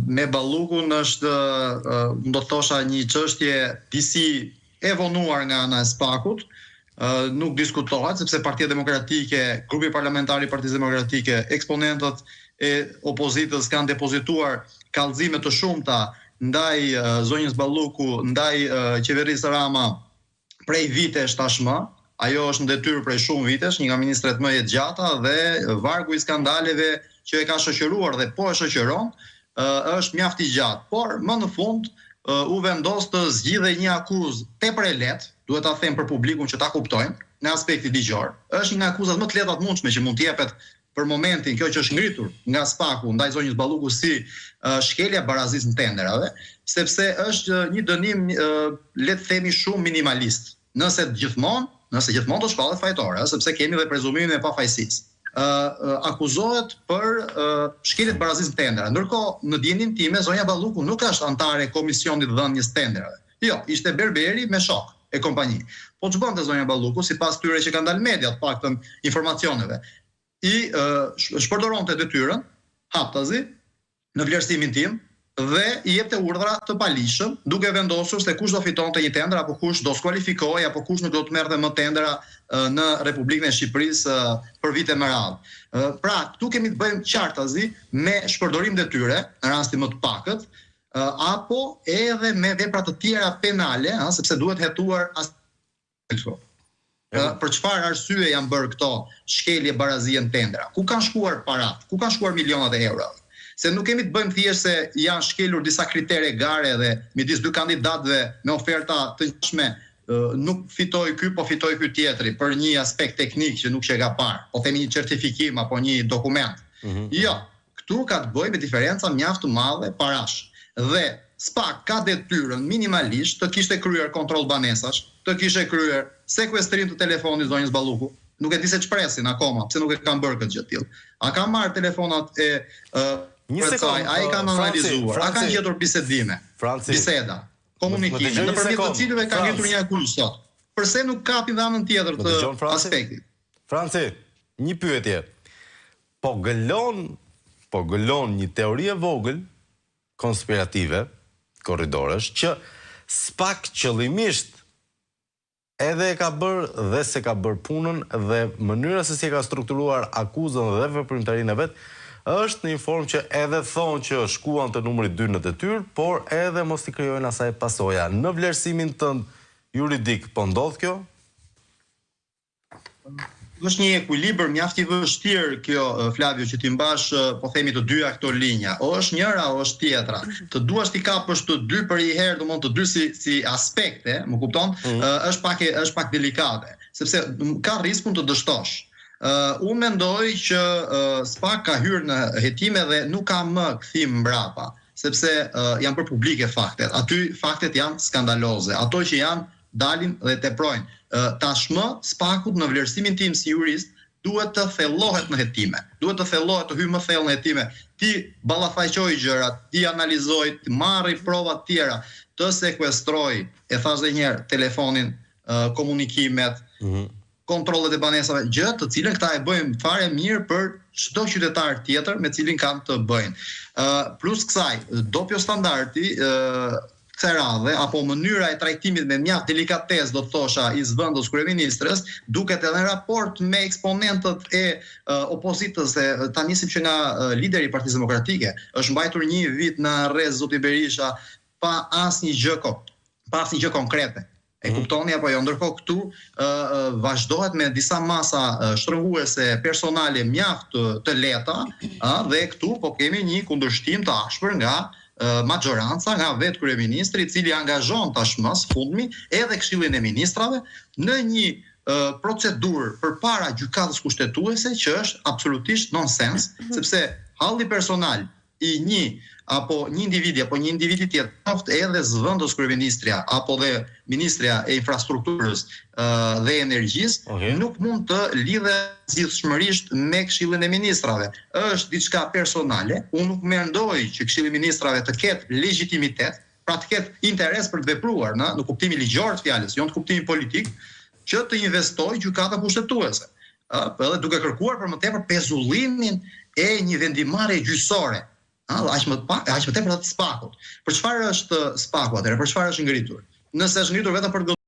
Me Ballukun është, unë do të thosha një çështje disi e vonuar nga ana e SPAK-ut, nuk diskutohet sepse Partia Demokratike, grupi parlamentar i Partisë Demokratike, eksponentët e opozitës kanë depozituar kallëzime të shumta ndaj zonjës Balluku, ndaj qeverisë Rama prej vitesh tashmë. Ajo është në detyrë prej shumë vitesh, një nga ministret më jetëgjata dhe vargu i skandaleve që e ka shoqëruar dhe po e shoqëron është mjaft i gjatë. Por më në fund u vendos të zgjidhej një akuzë tepër e lehtë, duhet ta them për publikun që ta kuptojnë, nga aspekti ligjor. Është një nga akuzat më të lehta të mundshme që mund të jepet për momentin kjo që është ngritur nga SPAK-u ndaj zonjës Balluku si shkelja e barazisë në tenderave, sepse është një dënim le të themi shumë minimalist. Nëse gjithmonë, nëse gjithmonë do shpallet fajtore, ë, sepse kemi dhe prezumimin e pafajësisë. Ë akuzohet për shkelje të barazisë në tendera. Ndërkohë, në dijeninë time, zonja Balluku nuk është anëtare e komisionit të dhënies së tenderave. Jo, ishte Berberi me shokë e kompani. Po ç'bënte zonja Balluku, sipas këtyre që kanë dalë në media, të paktën informacioneve, i shpërdoronte detyrën haptazi, në vlerësimin tim, dhe i jepte urdhra të paligjshëm, duke vendosur se kush do fitonte një tender apo kush do skualifikohej apo kush nuk do të merrte më tendera në Republikën e Shqipërisë për vite me radhë. Pra, këtu kemi të bëjmë qartazi me shpërdorim detyre, në rastin më të pakët, apo edhe me vepra të tjera penale, ëh, sepse duhet hetuar këtu. Për çfarë arsye janë bërë këto shkelje barazie në tendera? Ku kanë shkuar paratë? Ku kanë shkuar milionat e eurove? Se nuk kemi të bëjmë thjesht se janë shkelur disa kritere gare dhe midis dy kandidatëve me oferta të ngjashme nuk fitoi ky, po fitoi ky tjetri për një aspekt teknik që nuk qenka parë. Po themi një certifikim apo një dokument. Mm -hmm. Jo, Këtu ka të bëjë me diferenca mjaft të madhe parash. Dhe spak ka detyrën minimalisht të kishte kryer kontroll banesash, të kishte kryer sekuestrim të telefonit zonjës Balluku. Nuk e di se ç'presin akoma, pse nuk e kanë bërë këtë gjë të tillë. A kanë marrë telefonat e Një sekondë, a i kanë analizuar, a kanë gjetur bisedime, biseda, komunikime, nëpërmjet të cilëve kanë ngritur një akuzë sot. Përse nuk kapin dhe anën tjetër të aspektit? Franci, një pyetje. Po gëlon, po gëlon një teori e vogël konspirative korridoresh që spak qëllimisht edhe e ka bërë dhe s'e ka bërë punën dhe mënyra se si e ka strukturuar akuzën dhe veprimtarinë e vet është në një formë që edhe thonë që shkuan te numri dy në detyrë, por edhe mos t'i krijojnë asaj pasoja. Në vlerësimin tënd juridik po ndodh kjo? Është një ekuilibër mjaft i vështirë kjo Flavio që t'i mbash po themi të dyja këto linja. O është njëra o është tjetra. Të duash t'i kapësh të dy përnjëherë, domthonë të dy si si aspekte, më kupton? Mm -hmm. Është pak është pak delikate, sepse ka riskun të dështosh. Uh, unë mendoj që uh, SPAK ka hyrë në hetime dhe nuk ka më kthim mbrapa, sepse uh, janë bërë publike faktet. Aty faktet janë skandaloze. Ato që janë dalin dhe teprojnë. Tashmë, SPAK-ut në vlerësimin tim si jurist, duhet të thellohet në hetime. Duhet të thellohet, të hyjë më thellë në hetime, t'i ballafaqojë gjërat, t'i analizojë, të marrë prova të tjera, të sekuestrojë, e thashë dhe një herë, telefonin, komunikimet, kontrollet e banesave, gjë të cilën këta e bëjnë fare mirë për çdo qytetar tjetër me cilin kanë të bëjnë. Ë plus kësaj, dopio standardi ë kësaj radhe apo mënyra e trajtimit me mjaft delikatesë do të thosha i zëvendës kryeministres, duket edhe në raport me eksponentët e opozitës dhe ta nisim që nga lideri i Partisë Demokratike, është mbajtur një vit në arrest zoti Berisha pa asnjë gjë pa asnjë gjë konkrete. E mhm. kuptoni apo jo? Ndërkohë këtu ë vazhdohet me disa masa shtrënguese personale mjaft të, të lehta, ë dhe këtu po kemi një kundërshtim të ashpër nga maxhoranca, nga vetë kryeministri, i cili angazhon tashmë së fundmi edhe Këshillin e Ministrave në një procedurë përpara Gjykatës Kushtetuese që është absolutisht nonsens, mhm. sepse halli personal i një apo një individi apo një individi tjetër, qoftë edhe zëvendës kryeministrja apo dhe ministrja e infrastrukturës dhe energjisë, okay. nuk mund të lidhet zgjidhshmërisht me Këshillin e Ministrave. Është diçka personale, unë nuk mendoj që Këshilli i Ministrave të ketë legjitimitet, pra të ketë interes për të vepruar në në kuptimin ligjor të fjalës, jo në kuptimin politik, që të investojë gjykatën kushtetuese. Ë, edhe duke kërkuar për më tepër pezullimin e një vendimmarrje gjyqësore. Ëh, dhe aq më pak, aq më tepër atë të SPAK-ut. Për çfarë është SPAK-u atëherë? Për çfarë është ngritur? Nëse është ngritur vetëm për të.